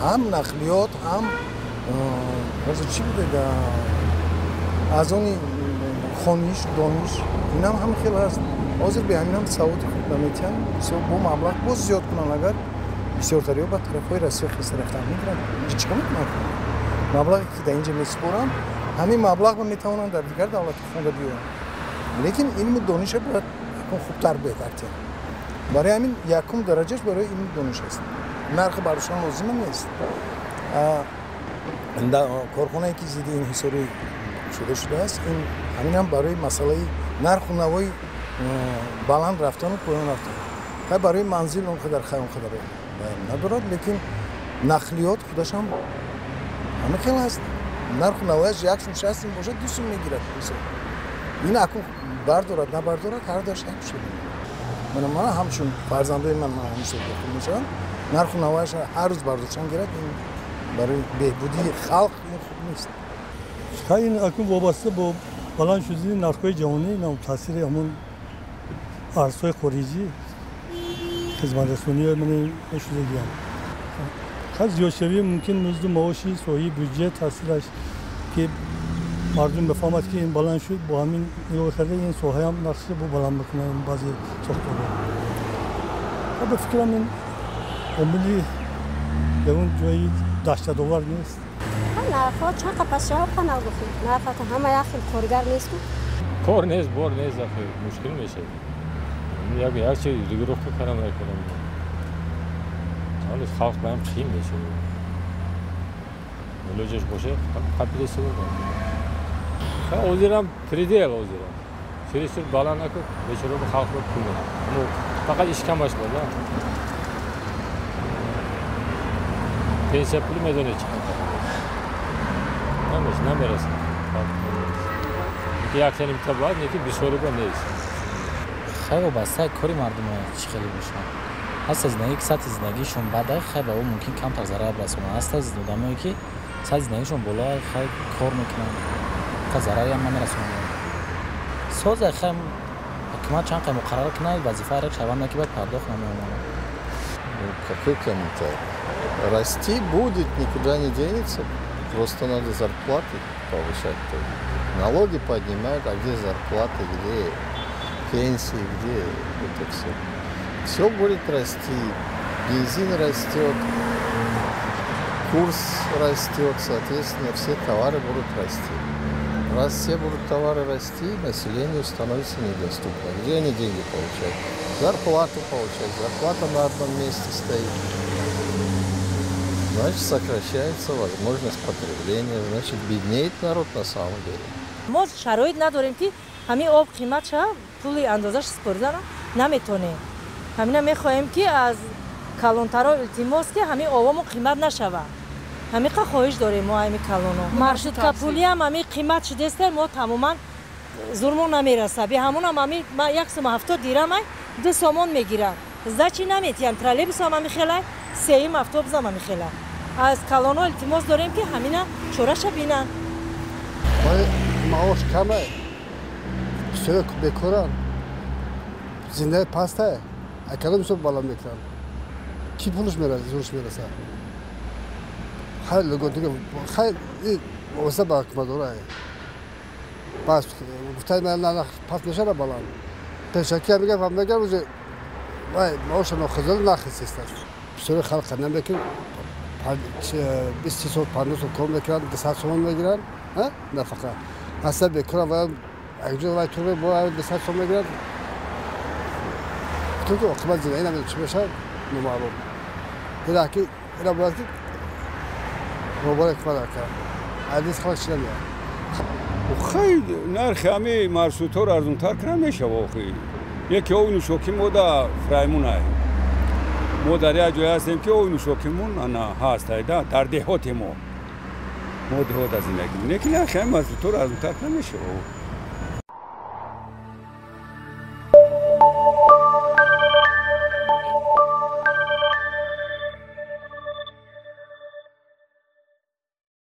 Ҳам нақлиёт, ҳам ҳозир чӣ будед, аз они хониш, дониш, инам ҳам хел ҳаст. Ҳозир бе ҳаминам саводи хуб наметиҳанд. Бисёр бо маблағ боз зиёд кунанд, агар бисёртариҳо ба тарафҳои Россия хеста рафтан мегиранд. Инҷа чӣ кор мекунанд? Маблағе ки дар инҷа месупоранд, ҳамин маблағро метавонанд дар дигар давлатҳо хонда биёянд. Лекин илму дониша бояд якум хубтар беҳтар тиҳанд. Барои ҳамин якум дараҷаш барои илму дониш аст. Нархи бардоштан лозима нест. Корхонае ки зидди инҳисорӣ шуда шудааст, ин ҳаминам барои масъалаи нарху навои баланд рафтану поён рафтан. Хай, барои манзил он қадар, хай, он қадар надорад, лекин нақлиёт худашам ҳама хел аст. Нарху навояш 1 сум 60 сум бошад, 2 сум мегирад. Ин акун бардорад, набардорад, ҳар дуяш як шуда. Мана ман ҳамчун фарзандои ман ҳамисол дохил мешаванд, нарху навояш ҳар рӯз бардоштан гирад, ин барои беҳбудии халқ ин хуб нест. Хай, ин акун вобаста бо баланд шудани нархҳои ҷаҳонӣ, таъсири ҳамон арзҳои хориҷӣ, хизматрасониҳои шудагиам. Хай, зиёдшавии мумкин музду маоши соҳаи бюҷет таъсираш, ки мардум бифаҳмад, ки ин баланд шуд, бо ҳамин нигоҳ карда ин соҳаам нархша бо баланд мекунад баъзе сохторҳо. Ба фикрам, ин омили ягон ҷои даҳшатовар нест. Нархҳо чанд қапас шава, канал гуфтем, нархҳо ҳама як хел, коргар нест. Кор нест, бор нест, мушкил мешавад. Як як чи регулировка кардам, накардам, ҳоло халқ баям қиин мешавад. Илоҷаш боша, қапидасиба. Ҳозирам предел, ҳозирам чересчур баланд наку, бечора халқро пул фақат ишкамаш бода. Пенсия пули медонед чӣ қадар намерасад. Як танимта бояд, неки бисёри ба нест. Хай, вобастаи кори мардумо чӣ хеле бошад. Ҳаст зиндагӣ ки сатҳи зиндагишон бада, хай, ба ӯ мумкин камтар зарар расонад. Ҳаст одамое ки сатҳи зиндагишон боло, хай, кор мекунанд, ха, зарариам намерасонад. Соза, хай, ҳукумат чанд қай муқаррар кунад, вазифаи ҳар як шаҳрванд ки бояд пардохт намеомонад. Какой комментарий? Расти будет, никуда не денется. Просто надо зарплаты повышать тоже. Налоги поднимают, а где зарплаты, где пенсии, где это все? Все будет расти. Бензин растет, курс растет, соответственно, все товары будут расти. Раз все будут товары расти, населению становится недоступно. Где они деньги получают? Зарплату получают. Зарплата на одном месте стоит. Значит, сокращается возможность потребления, значит, беднеет народ на самом деле. Мо шароит надорем, ки ҳамин об қимат шава, пули андозаш супоридана наметонем. Ҳамина мехоҳем, ки аз калонтаро илтимос, ки ҳамин обомо қимат нашава. Ҳамиқа хоҳиш дорем мо ҳами калоно. Маршрутка пулиам ҳами қимат шудеста, мо тамоман зурмо намераса. Би ҳамонам ҳами 1 сум 70 дирамай, 2 сомон мегиранд. Сдачи наметиҳанд. Троллейбусам ҳами хелай, сеюм автобусам ҳами хела. Аз калоно илтимос дорем, ки ҳамина чораша бинанд. Маош каме, бисёр бекоранд, зиндаги пастае. Акадо бисёр бало мекунанд, ки пулш мераса, зурш мераса. Хай, хай, вобаста ба ҳукуматдора. Бас гуфтаи ман, нарх паст мешава, баланд. Пешакия меган, меган, уже вай маоша нохизол нархи систаст. Бисёри халқ намекун, 20 сол, 50 сол кор мекунанд, 200 сомон мегиранд нафақа. Аслан бекорам ва якҷо вай турбе бо 200 сом мегиранд. Гуфтам, ки оқибат зиндагӣ намедонам чӣ мешавад, номаълум. Ила ки ила бояд ки роҳбари ҳукумат кард. Аз халқ чӣ намеяд. Хай, нархи ҳами маршрутҳоро арзонтар кунам, мешава. Охи, яке оби нӯшокӣ мо да фраймунай. Мо дар як ҷое ҳастем, ки оби нӯшокимон ана ҳаст айда дар деҳоте. Мо деҳота зиндагӣ, лекин нархи ҳами маршрутҳоро арзонтар кунам, мешава.